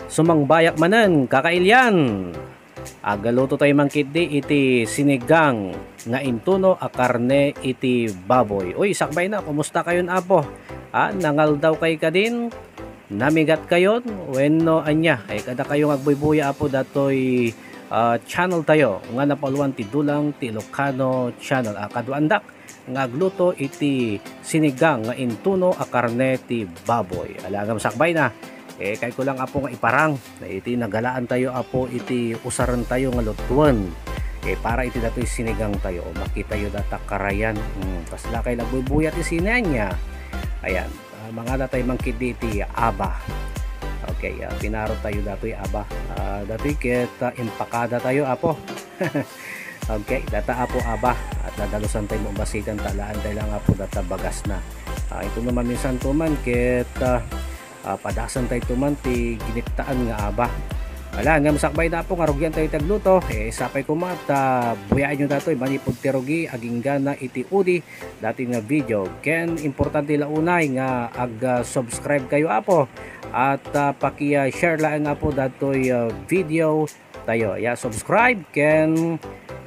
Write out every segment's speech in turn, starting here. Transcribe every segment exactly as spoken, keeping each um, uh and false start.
Sumangbayak manen, kakailian. Agaluto tayo man ketdi iti sinigang nga intuno a karne iti baboy. Uy, sakbayna, kumusta kayon, Apo? Ah, nangaldaw kay kadin? Namigat kayon? Wenno ania? Ay, kada kayo nga agbuybuya, Apo, datoy, ah, channel tayo nga napauluan ti Dulang ti Ilocano Channel. Ah, kaduandak nga agluto iti sinigang nga intuno a karne ti baboy. Ala, ngem sakbayna, eh, kayatko lang, Apo, nga iparang iti nagalaan tayo, Apo, iti usaren tayo nga lutuen. Eh, para iti datoy sinigang tayo, makitayo data karayan. Hmm, kasla kay agbuybuya ti sine ania. Ayan, ah, mangala tayo man ketdi iti aba. Okay, ah, pinaro tayo datoy aba. Ah, datoy ket, ah, impakada tayo, Apo. Okay, data, Apo, aba. At dadalusan tayo mo basitan, talaan tayo lang, Apo, data bagasna. Ah, ito naman minsan to man, ket, ah, ah, padasan tayo to man ti giniptaan nga aba. Ala, ngem sakbayna, Apo, nga rugian tayo ti agluto. Eh, sapay koma ta buyaen nyo datoy, manipud ti rugi, aginggana iti udi, datoy nga video. Ken importante la unay nga ag, ah, subscribe kayo, Apo. At, ah, paki, ah, share laeng, Apo, datoy, ah, video tayo. Ya, subscribe ken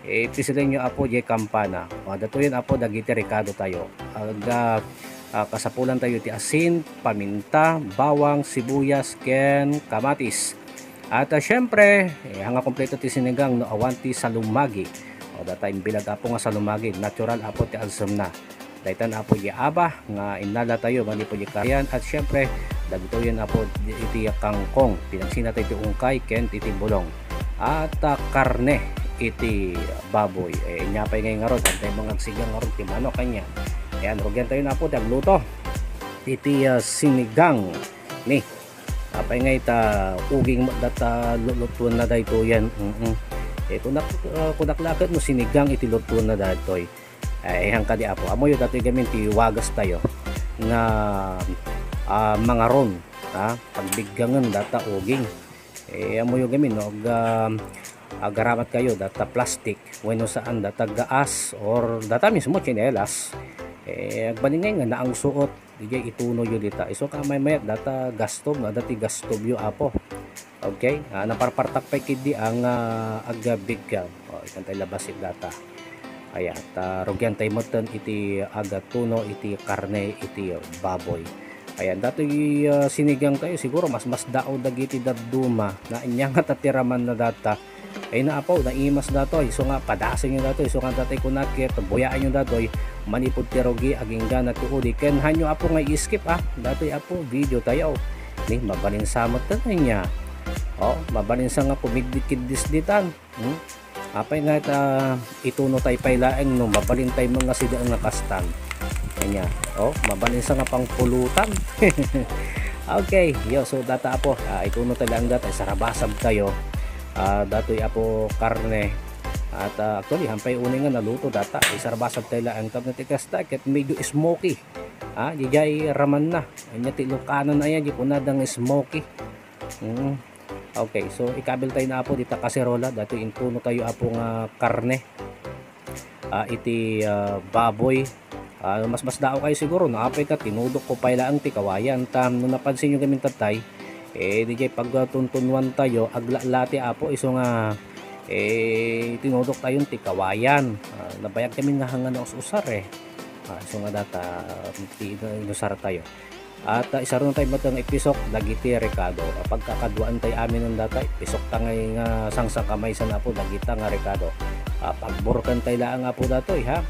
ipisilenyo, Apo, jay kampana. O, datoyen, Apo, dagiti rekado tayo. Ag, ah, ah, kasapulan tayo ti asin, paminta, bawang, sibuyas, ken kamatis. At, ah, syempre, eh, haan nga kompleto ti sinigang no awan ti salumagi. O, data imbilag, Apo, nga salumagi. Natural, Apo, ti agsemna. Daytan, Apo, ti aba nga innala tayo manipud ti karayan. At syempre, dagitoyen, Apo, iti kangkong. Pinagsina tayo ti ungkay ken iti bulong. At, ah, karne iti baboy. Eh, ania pay ngay ngarud, antay mga agsigang ngarud ti manok kanya. Ayan, rugian tayo na, Apo, ti agluto iti, ah, sinigang ni. Apay nga ita uging met data lu-, lutuenna daytoyen. Mm. Eh, kunak, ah, kunak la ket no sinigang iti lutuenna daytoy. Ay, haan kadi, Apo. Ammoyo datoy gamin ti wagas tayo nga, ah, mangaron, ha? Pagbiggangen data uging. Eh, ammoyo gamin, no? Ag, ah, agaramat kayo data plastic. Wenno saan, data gaas or data mismo tsinelas. Eh, agbalin ngay nga naangsuot. Dijay itunoyo dita. Isu ka maymayat data gas stove, no? Adda ti gas stove yo, Apo. Okay? Ah, naparpartak pay ketdi ang, ah, agabiggaw. O, ikan tayo labasit data. Ayan, ta rugian tayo metten iti agatuno iti karne iti baboy. Ayan, datoy, ah, sinigang tayo, siguro mas, mas dao dagiti dadduma. Na anya nga tatiraman na data. Ay na, Apo, naimas datoy. Isu nga padasenyo datoy. Isu nga datoy kunak ket buyaenyo datoy. Manipud ti rugi, aginggana ti udi. Ken hanyo, Apo, nga i-skip, ah. Datoy, Apo, video tayo. Ni, mabalin sa met kanya. O, mabalin sa nga kumiddi-kiddis ditan. Hmm? Apay nga ita ituno tay pay laeng no mabalin tay mga sida nga kastan. Kanya, o, mabalin sa nga pangpulutan. Okay, yo, so data, Apo, ah, ituno tay laeng data, isarabasab tayo. Ah, datoy, Apo, karne. At, ah, actually, hampay unay nga naluto data, isarabasab tay laeng tapno ti kasta, ket medyo smoky. Ah, dijay raman na. Anya ti Ilocano na yan, di kunada nga smoky. Mm. Okay, so ikabil tayo na, Apo, dita kaserola. Datoy intuno tayo, Apo, nga karne. Ah, iti, ah, baboy. Ah, mas, mas dao kayo siguro, no? Apay ta, tinudok ko pay laeng ti kawayan. Ta, no napansin nyo gamin tatay, eh, dijay pagtuntunuan tayo, aglalati, Apo, isu nga, eh, tinudok tayo ti kawayan. Ah, nabayag kami nga hanga na us-usar, eh. Ah, isu nga data, ti inusar tayo. At, ah, isaro tayo met nga ipisok dagiti rekado. Pagkakaduan tayo amin ng data, ipisok ta ngay nga sangsangkamaysa na, Apo, dagita nga rekado. Ah, pagburukan tayo laang, Apo, datoy, ha?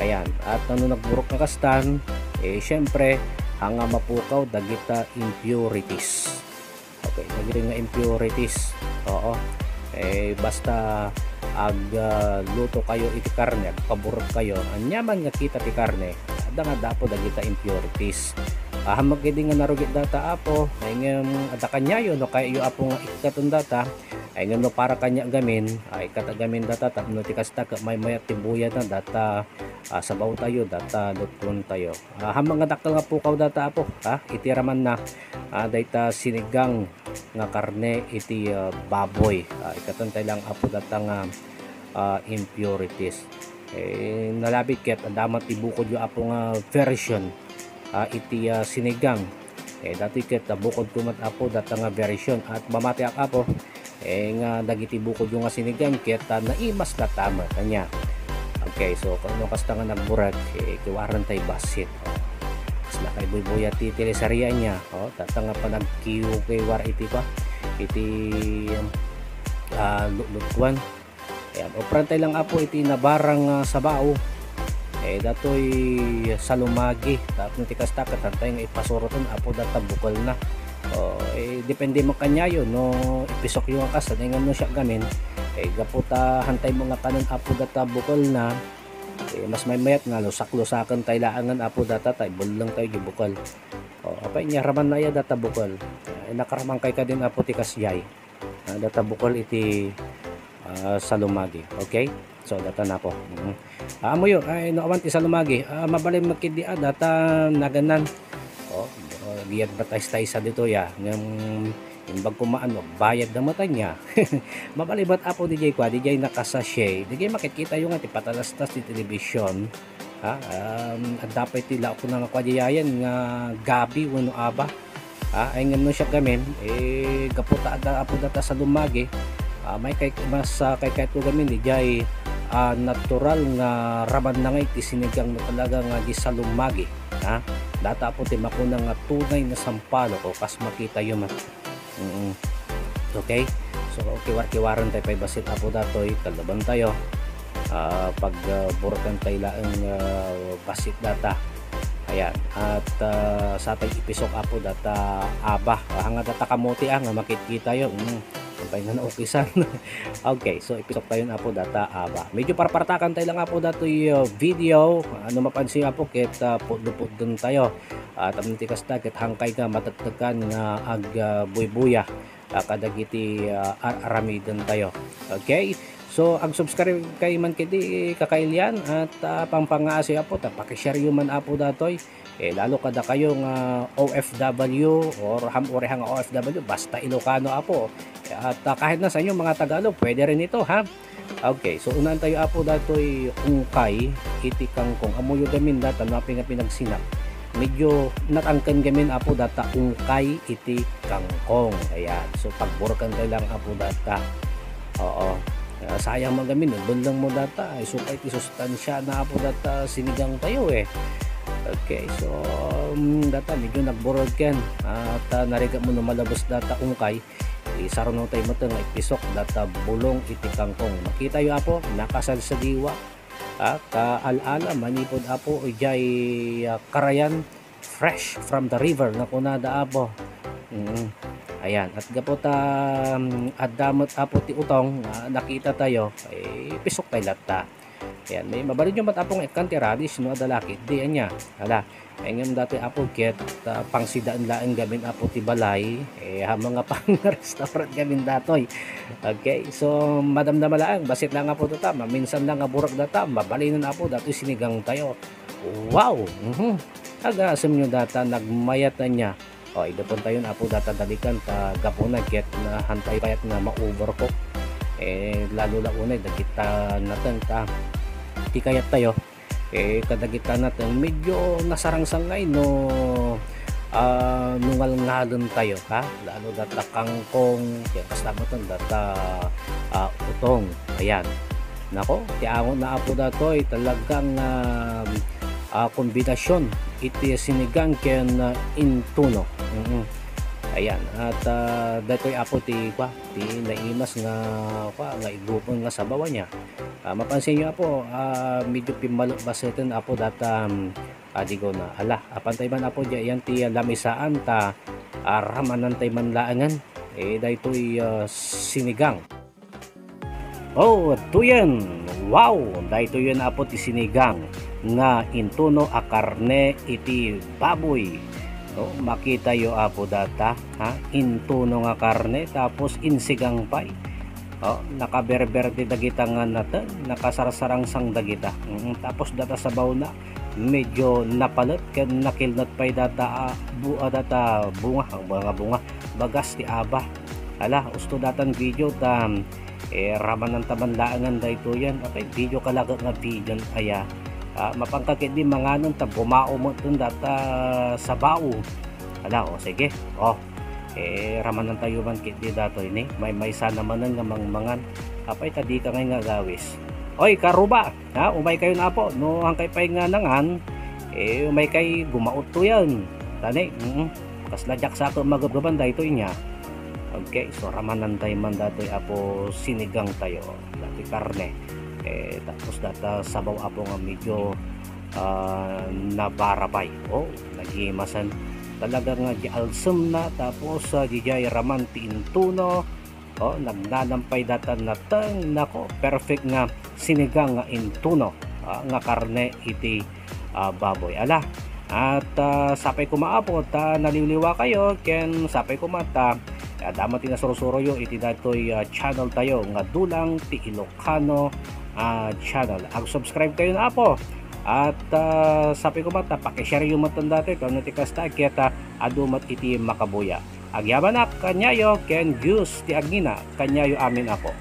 Ayan. At ano nagburok nga kastan, eh, syempre, ang, ah, mapukaw, dagita impurities. Okay, dagiti nga impurities. Oo. Eh, basta ag, ah, luto kayo iti karne, agpaburek kayo, aniaman nga kita ti karne, adda nga dapo dagita impurities. Ahamak idi nga narugit data, Apo, ay ngem adda kanyayo, no kayo, Apo, nga ikkaton data, ay ngem no para kanya gamin, ay ikkat gamin data, tapno ti kasta, ket maymayat ti buyat na data, ah, sabaw tayo, data lutuan tayo. Ah, ahamak nga dakkel nga pukaw data, Apo, ha? Iti raman na, ah, dayta sinigang nga karne iti, ah, baboy. Ah, ikatan tayo lang, Apo, data nga, ah, impurities. Eh, nalabit ket adda met ti bukod yo, Apo, nga version, ah, iti, ah, sinigang. Eh, datoy ket, ah, bukodko met, Apo, data nga version. At mamatiak, Apo, eh, nga dagiti bukodyo nga sinigang ket, ah, naimas latta met. Ania? Okay, so, kano kasta nga nagburek, eh, kiwaren tay bassit. Oh. Kasla kay buybuya ti teleserye ania. Oh, data nga panagkiw kay war iti pa, iti, ah, lu-, lutuan. Ayan, upran tay lang, Apo, iti nabarang, ah, sabao. Eh, datoy salumagi. Tapno ti kasta, ket hantay nga ipasuroten, Apo, data bukelna. Oh, eh, depende man kaniayo no ipisokyo nga kas, adda nga no siak gamin. Eh, gapu ta hantay mo nga kanen, Apo, data bukelna. Eh, mas maymayat nga lusak-lusaken tay laengen, Apo, data ta ibelleng tayo di bukel. Oh, apay, nia raman na iya data bukel. Eh, nakaraman kay kadin, Apo, ti kasjay. Ah, data bukel iti, ah, salumagi. Okay? So, data na po. Mm. Ah, amoyo, ay, no awan ti salumagi. Ah, mabalin makidi, ah, data naganan. Oh, oh, di advertise tayo sa dito, ya. Ngem, imbag kumaan, no, bayad na mata niya. Mabalin ba't, Apo, D J kwa, D J nakasashe. D J makitkita yung nga, ti patalastas ti television. Ha? Um, adda pay ti laok na nga kuadiayan nga gabi wenno aba. Ha? Ay ngem no siak gamin, eh, gapu ta adda, Apo, data salumagi. Ah, may kay, mas, ah, kay, kay gamin, di jay, ah, natural nga raman na nga iti sinigang no talaga nga di salumagi. Ha? Data, Apo, ti makuna nga tunay na sampalok o kas makita yo man. Mm. Okay? So, kiwar-kiwaren tayo pay bassit, Apo, datoy, kaluban tayo. Ah, pag, ah, burukan tayo laeng, ah, bassit data. Ayan. At, ah, sa tayo ipisok, Apo, data aba. Ah, nga data kamote, ah, nga makitkita yo. Mm. Pay nga naukisan. Okay, so ipisok tayo, Apo, data aba. Medyo parpartakan tayo lang, Apo, datoy, ah, video. Ano mapansin, Apo, ket, ah, pudlo-pudlon tayo. At amin ti kasta, ket hangkay nga matektekan nga ag, ah, buybuya, ah, kadagiti, ah, ar-aramiden tayo. Okay? So, ag-subscribe kay man kiti kakailian at, ah, pangpangaasi, Apo, ta pakishare yo man, Apo, datoy. Eh, lalo kada kayo nga O F W or ham-, uri nga O F W, basta Ilocano, Apo. At, ah, kahit na sa inyo, mga Tagalog, pwede rin ito, ha? Okay, so unaan tayo, Apo, datoy ungkay iti kangkong. Ammoyo gamin data, no apay nga pinagsinak. Medyo natangken gamin, Apo, data ungkay iti kangkong. Ayan. So, pagburukan tayo lang, Apo, data. Oo. Ah, sayang man gamin, no? Belleng mo data. Ay, supay ti sustansya na, Apo, data sinigang tayo, eh. Okay, so, um, data, medyo nagburek yan. At, ah, narigat mo no malabas data ungkay. Isaruno tayo met nga ipisok data bulong iti kangkong. Makita yo, Apo, nakasalsadiwa. Ah, kaal-ala, manipud, Apo, ijay, ah, karayan, fresh from the river, nga kunada, Apo. Mm. Ayan, at gapu ta, um, adda met, Apo, ti utong, ah, nakita tayo, eh, ipisok tayo latta. Ayan, may mabalin yo met, Apo, nga ikkan ti radish, no, adda lakit, di, anya, ala, ay ngem datoy, Apo, ket, ah, pangsidaen laeng gamin, Apo, ti balay, eh, ha, mga pang-restaurant gamin datoy. Okay, so, madamdama laeng, bassit lang, Apo, data, maminsan lang nga burek data, mabalinen, Apo, datoy sinigang tayo. Wow! Mhm. Agasem yo data, nagmayat na niya. O, idupon tayo, Apo, data dalikan, ta gapuna ket na hantay kayat nga ma-overcook. Eh, lalo la unay, dagita naten ta, ti kayat tayo. Eh, kadagita naten, medyo nasarangsang ngay no, ah, no ngalngalen tayo, ha? Lalo data kangkong, ket kasta met data, ah, utong. Ayan. Nako, ti angot na, Apo, datoy, talagang, ah, ah, kombinasyon iti sinigang ken, ah, intuno. Mm. Ayan, at, ah, daytoy, Apo, ti, kwa, ti naimas nga, kwa, nga igupon nga sabaw ania. Ah, mapansin yo, Apo, ah, medyo pimmalot baseten, Apo, data, um, adigo na. Ala, apantay man, Apo, diay, yan ti, ah, lamisaan ta, ah, ramanantay man laengen. Eh, daytoy, ah, sinigang. Oh, tuyen. Wow! Daytoyen, Apo, ti sinigang nga intuno a karne iti baboy. No, makita yo, Apo, data, ha? Intuno nga karne, tapos insigang pay. Oh, nakaberberde dagita nga naten, nakasarsarangsang dagita. Mm, tapos data sabaw na, medyo napalet ken nakilnat pay data, ah, bu-, ah, data bunga, ang mga bunga, bagas ti aba. Ala, usto datan video ta, eh, ramanan ta man laengen daytoyen. Apay, video ka laget nga video aya. Ah, mapanka ketdi manganen ta bumao met data sabaw. Ala, o sige. O, eh, ramanantayo man ketdi datoy ni. Maymaysa na manen nga mangmangan. Apay ta dika ngay nga agawis. Oy, karuba! Ha, umay kayon, Apo. No, hankay pay nga nangan, eh, umay kay gumauttoyen. Tani, mm, kasla diak sa akin magabgaban daytoy niya. Okay, so ramanantay man datoy, Apo, sinigang tayo. Dati karne. Eh, tapos data sabaw, Apo, nga medyo, ah, nabarabay. O, nagimasan. Talaga nga di alsem na. Tapos, ah, di jay raman ti intuno. O, nagnanampay data nateng. Nako, perfect nga sinigang nga intuno, ah, nga karne iti, ah, baboy. Ala, at, ah, sapay koma, Apo, ta naliwliwa kayo, ken sapay koma ta, ah, adda met ti nasursuroyo iti datoy, ah, channel tayo nga Dulang ti Ilocano, ah, channel. Ag-subscribe kayon, Apo. At, ah, sapay koma ta pakishareyo met datoy, ta no ti kasta, ket, ah, adu met iti makabuya. Agyamanak kaniayo, ken Dios ti agngina kaniayo amin, Apo.